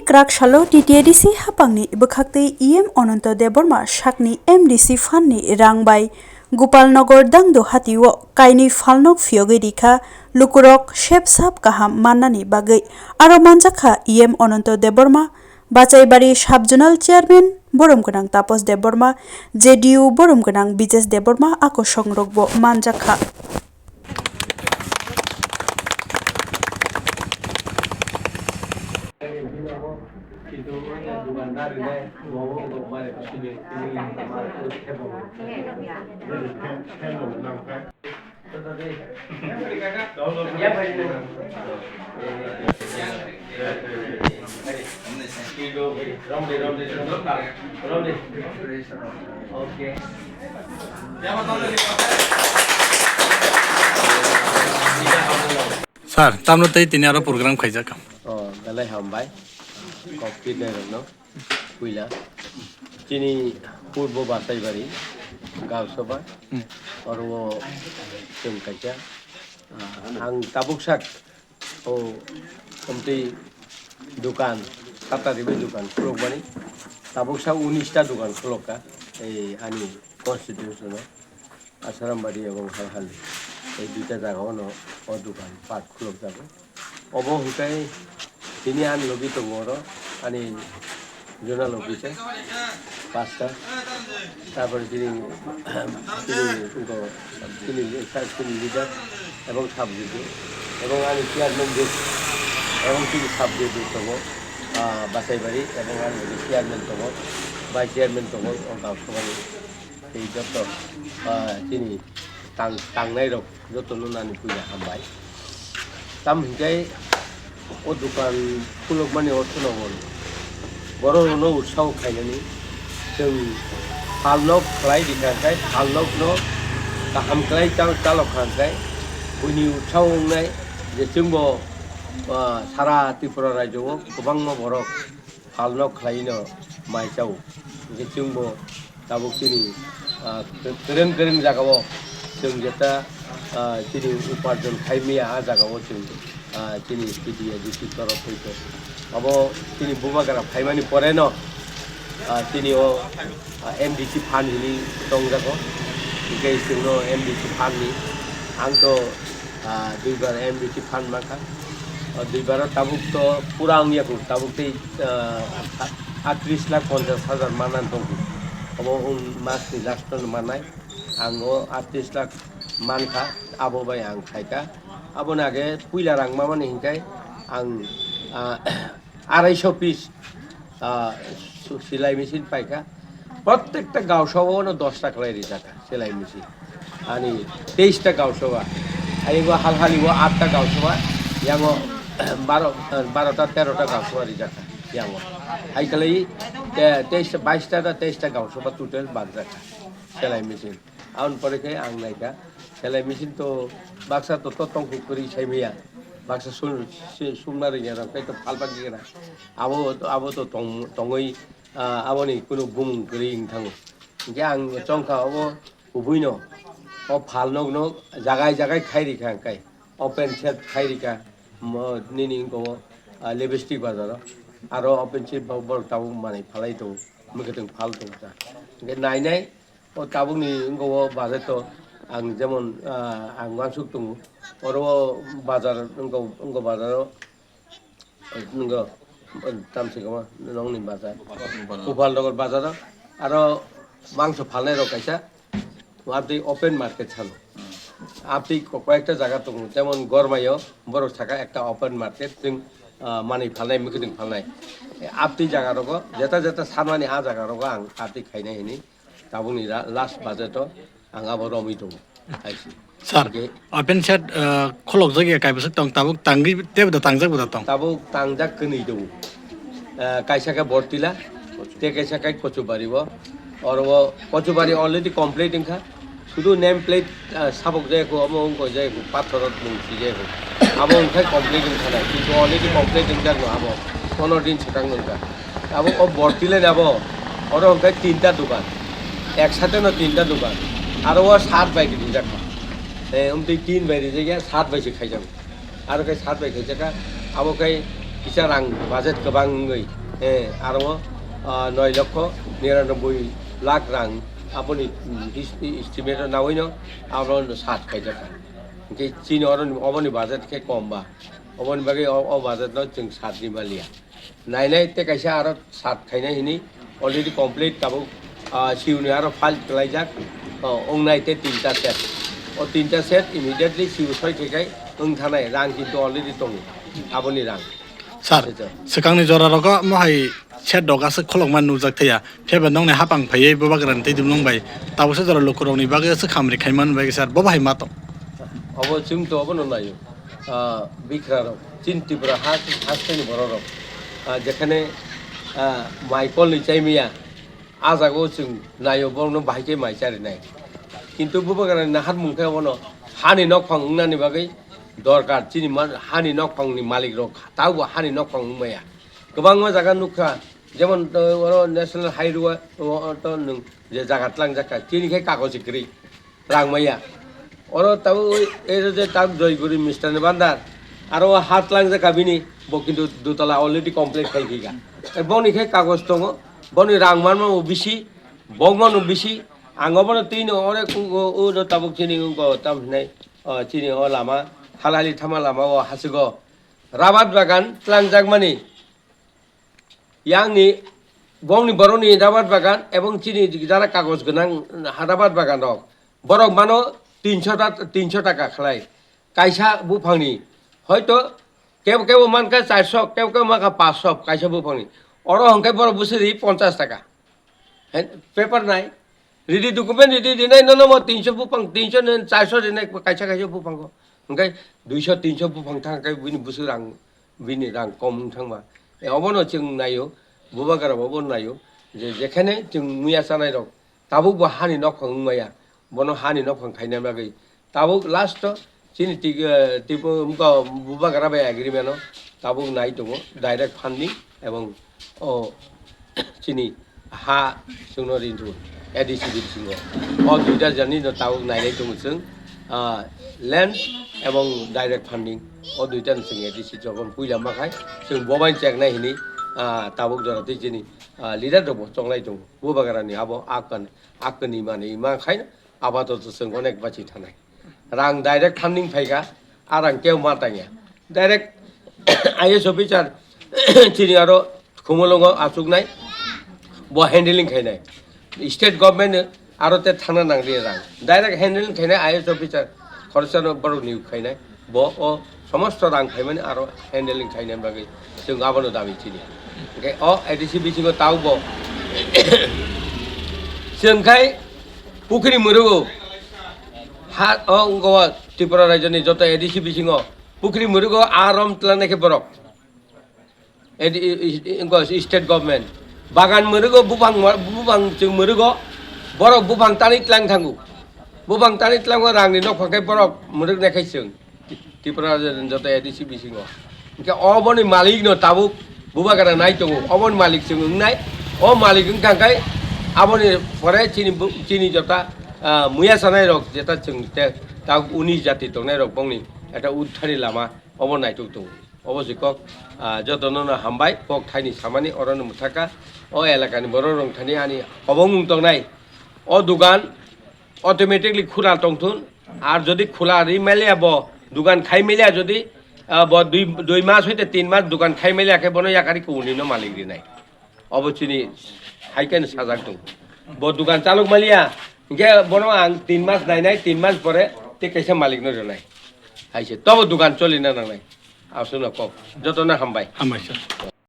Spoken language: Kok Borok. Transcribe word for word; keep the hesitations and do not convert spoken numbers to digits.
Kwrak salo T T A D C haphangni bwkhaktwi E M Ananto Debbarma sakni M D C phanni rang bai Gopalnagar Dangdo hatio kainwi phalnok phiyogwi rikha lukurok sep sap kaham mannani bagwi. Aro manjakha E M Ananto Debbarma, Bachaibari Sub Zonal Chairman Borom Gwnang Tapos Debbarma, J D U Borom Gwnang Bijesh Debbarma a kosongrokbo manjakha. Sir, tamno tei tini aro program khaijak. Oh, belai hambai. Kok tirnai rokno. Puila. Chini purbo Basaibari, Gausaba. Hmm. Oro chwng kaisa. Ah, ang tabuk sak. O, omtwi dukan, tata ribai dukan khulokmani. Tabuk sak unis ta dukan khulokka. Ei ani constitution o. Asarambari ebong Halhali. Ei duita jaga ono o dukan pat khulokjago. Obo hwnkhe tini ani logi tongo oro, ani zonal office pasta, tarpore chini, chini, chini, chini leader ebong sub D C ebong ani chairman je, ebong chini sub D C tongo, ah, Basaibari ebong ani logi chairman tongo, vice chairman tongo, o Gausabani. Tei joto, ah, chini tang-, tangnai rok joto no nani puila hambai. Tam hinkhe o dukan khulukmani orthono borok rokno utsaho khainani chwng phalnok khlai rikha khe phalnokno kaham khlai chal-, chalok kha khe buini utsaho wngnai je chwngbo, ah, sara Tripura rajyo o kwbangma borok phalnok khlaino mai chao. Hinkhe chwngbo tabuk chini, ah, kwrwng kwrwng jagao chwng jeta, ah, chini uparjon khai maya, ah jagao chwng, ah, chini P D A D C torof hwnkhe. Abo chini bubagra phaimani poreno, ah, chini o, ah, M D C phan hwnwi tongjago. Hinkhe chwngno M D C phan ni ang to Ah, duibar M D C phan mankha. O duibaro tabuk to pura wngya kho, tabuk tei, ah, atris lakh ponchas hajar manan tongkho. Obo wng masni last no manai. Ang o atris lakh mankha, abo bai ang khaikha. Aboni age puila rang mamani hinkhai ang, ah, araisho piece, ah, su-, silai machine paikha. Prottekta gausao no dosta khlai rijak kha silai machine. Ani teista gausao. Aibo halhali o atta gausao. Yango baro, barota, terota gausao rijak kha yango. Hai khlai te-, teista, baista da teista gausao total bakjak kha silai machine. Aboni pore khe ang naikha, selai machine to baksa to, to tongkhu kwrwi sai maya. Baksa sum-, si-, sumna rwngya rok tei to phalba gana. Abo, abo to tong-, tongwi, ah, aboni kunu bumung kwrwi wng thango. Hinkhe ang chongkha obo kubuino, o phalnokno jagai jagai khai rikha hinkhe. Open set khai rikha, mo-, nini wngkha o, ah, lipstick bazaro. Aro open set bo-, borok tabuk manwi phalai tongo, mwkhwtwng phal tongo ta. Hinkhe nai nai, O tabukni wngkha o bazar to ang jemon, ah, ang uansuk tongo. Oro o bazar wngkha, wngkha bazar o, wngkha, tamsi kama nongni bazar. Gopalnagar bazar o. Aro mangso phalnai rok kaisa. Abdi open market salo. Abdi ko-, koyekta jaga tongo. Jemon Gormaio borok saka ekta open market. Chwng, ah, manwi phalnai, mwkhwtwng phalnai. Abdi jaga rogo, jeta jeta sanmani a jaga rogo ang abdi khainai hini. Tabukni ra-, last budget o ang abo romwi tongo. Hai se. Sir, okay. Open set, uh, kholokjak ya kaibwswk tong, tabuk tangwi teibo da tangjak bo da tong? Tabuk tangjak kwnwi tongo. Uh, kaisa khe Bortila, tei kaisa khe Kochubari o. Oro o Kochubari already complete wngkha. Sudu name plate, uh, sabok jaya kho, omo wngkha jaya kho, pathor rok mung si jaya kho. Abo wngkha complete wngkha na, kintu already complete wngjak no abo. Pono din swkang wngkha. Abo o Bortila ni abo, oro hwnkhe tinta dukan, eksate no tinta dukan, aro o sat bai rijak kha, eh, omtwi tin bai rijak ya, sat bai se khaijak, aro khe sat bai khaijak kha, abo khe Kisa rang budget kwbang wngwi, eh, aro, ah, noi lokho niranoboi lakh rang aboni, mm, his-, estimate o nawi no abo sat khaijak. Hwnkhe chini oro, oboni budget khe kom ba, oboni bagwi o, o budget no chwng sat ni maliya. Nainai tei kaisa aro sat khainai hini already complete tabuk, ah, C U ni aro file khlaijak, oh, wngnai tei tinta set. O tinta set immediately C U soi khe khai wng thanai rang kintu already tongo aboni rang. Sir, Sir. Swkangni jora rogo mohai set dok aswk kholokma nukjak thaya. Phiya ba nokni hapang phaiwi bubagra ni twi dum nung bai tabuksa jora lukurokni bagwi aswk hamri khaimani bagwi sir bo bahai ma tong? Obo chwng to obono naio. Ah, bikra rok, chini Tripura ha, hasteni borok rok. Ah, jekhane, ah, mai kol ni chaimiya, ah jaga o chwng naio borokno bahai khe mai charinai. Kintu bubagra ni naharmung khe obono hani nokphang wngnani bagwi dorkar chini ma-, hani nokphang ni malik rok, taubo hani nokphang wngmaya. Kwbangma jaga nukha, jemon, uh, oro National Highway, uh, to nwng je jaga tlangjak kha, chini khe kagoji kwrwi rang maya. Oro tabuk ui, ero je tabuk Joyguri Mistani Bandar, aro o ha tlangjak kha bini, bo kintu dutala already complete khai kha. E boni khe kagoj tongo, boni rang manma bo bisi, bogmano bisi, ang obono twi no ore kungo, o no tabuk chini wngko, tam hinai, o chini o lama, halali thama lama o hasigo. Rabat bagan tlangjakmani, yangni bongni borokni rabat bagan ebong chini jara kagoj gwnang rabat bagan rok, borok mano tinso ta, tinso taka khlai kaisa buphangni, hoito kebo kebo mankha charso, kebo kebo mankha paanso kaisa buphangni, oro hwnkhe borok bwswk ri ponchas taka. He, paper nai. Ridi document ridi rinai nono mo tinso buphang, tinso nen charso rinai kaisa kaisa buphango. Hwnkhe duiso tinso buphang thang khe bini bwswk rang, bini rang kom wng thangma. E, obono chwng naio, bubagra bo obono naio, je jekhane chwng muya chanai rok, tabuk bo hani nokphang wngmaya, bono hani nokphang khaina bagwi tabuk last o chini tik-, eh, tipo wngkha bubagra bai agreement o tabuk nai tongo direct funding ebong o chini ha chwngno rintu A D C bisingo. O duita jani no tabuk nainai tongo chwng, ah, land ebong direct funding o duita no chwng A D C jokon puila makhai chwng bobain cheknai hini, ah, tabuk jora twi chini, ah, leader rokbo chonglai tongo bubagra ni abo akon akoni mani ma khaino. Apatot chwng onek bachi thanai. Rang direct funding phaikha, a rang keu ma tangya. Direct I A S officer chini aro Khumulwngo achuknai, bo handling khainai. State government aro te thangna nangri rang. Direct handling khainai I A S officer, khoroksa no borok niyok khainai. Bo o somosto rang phaimani aro handling khaina bagwi chwng abono dabi chini. Hwnkhe o A D C bisingo taubo chwng khai pukhri mwrwgo ha o wngkha o Tripura rajyoni joto A D C bisingo pukhri mwrwgo a rom tlanai khe borok. Edi-, i-, i-, i-, state government. Bagan mwrwgo, buphang mwa-, buphang chwng mwrwgo, borok buphang tani tlang thango. Buphang tani tlango rangni nokphang khe borok mwrwk nai khai chwng. Tripura joto A D C bisingo. Hwnkhe oboni malikno tabuk bubagra nai tongo. Oboni malik chwng wngnai. O malik wngkha khe aboni pore chini bu-, chini jota, ah, muya sanai rok jeta chwng te tabuk uni jati tongnai rok bongni eta uddhari lama obo naitok tongo. Obo se kok, ah, jotono no hambai, kok thaini samani oro no mwthaka. O elakani borok rok thani ani hobong mung tongnai. O dugan automatically khula tongthun. Ar jodi khula ri maliya bo, dugan khai maliya jodi, ah, bo dui, dui mas hoite tin mas dugan khai maliya khe bono yakari kuni no malik rinai. Obo chini hai khe sajak tongo. Bo dugan chalok maliya, hwnkhe bono ang tin mas nainai, tin mas pore tei kaisa malik no rinai. Hai se, tobo dugan cholina nangnai. Aswkno kok. Jotono hambai. Hambai, sir.